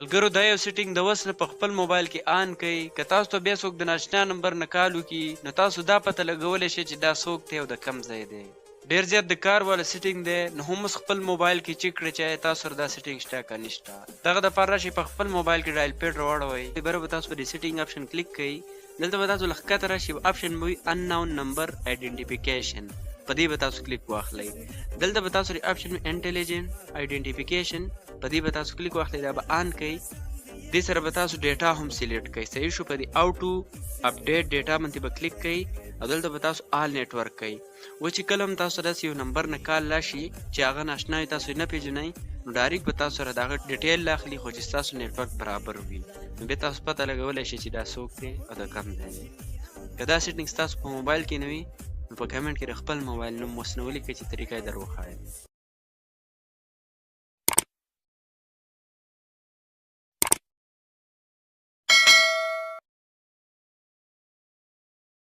ملګرو، دا یو سیټینګ د وس نه په خپل موبایل کې آن کړئ. که تاسو ته بیا څوک د ناشنا نمبر نه کال وکړي، نو تاسو دا پته لګولی شئ چې دا څوک دی او د کم ځای دی. ډیر زیات د کار والا سیټینګ دی، نو هم اوس خپل موبایل کې چیک کړئ چې آیا تاسو سره دا سیټینګ شته که نشته. دغه د پاره راشئ، په خپل موبایل کې ډایل پیډ راواړوئ، بره به تاسو په دې سیټینګ آپشن کلیک کړئ. دلته به تاسو له ښکته راشي، آپشن به وي اننون نمبر آیډنټیفیکیشن، په دې به تاسو کلیک واخلئ. دلته به تاسو آپشن وي انټیلیجنټ آیډنټیفیکیشن، په دې به تاسو کلیک واخلئ، دا به آن کړئ. دې سره به تاسو ډیټا هم سلیکټ کړئ. صحیح شو؟ په دې آوټو اپډیټ ډیټا باندې به کلیک کړئ او دلته به تاسو آل نتورک کړئ. و چې کله هم تاسو داسې یو نمبر نه کال راشي چې هغه ناشنا وي، تاسو یې نه پېژنئ، نو ډایرکټ به تاسو سره د هغه ډیټیل اخلي، خو چې ستاسو نتورک برابر وي، نو بیا تاسو پته لګولی شئ چې دا څوک دی او د کوم ځای دی. که دا سیټینګ ستاسو په موبایل کې نه وي، نو په کمنټ کې د خپل موبایل نوم اوس نه ولیکئ چې طریقه یې در وښایم.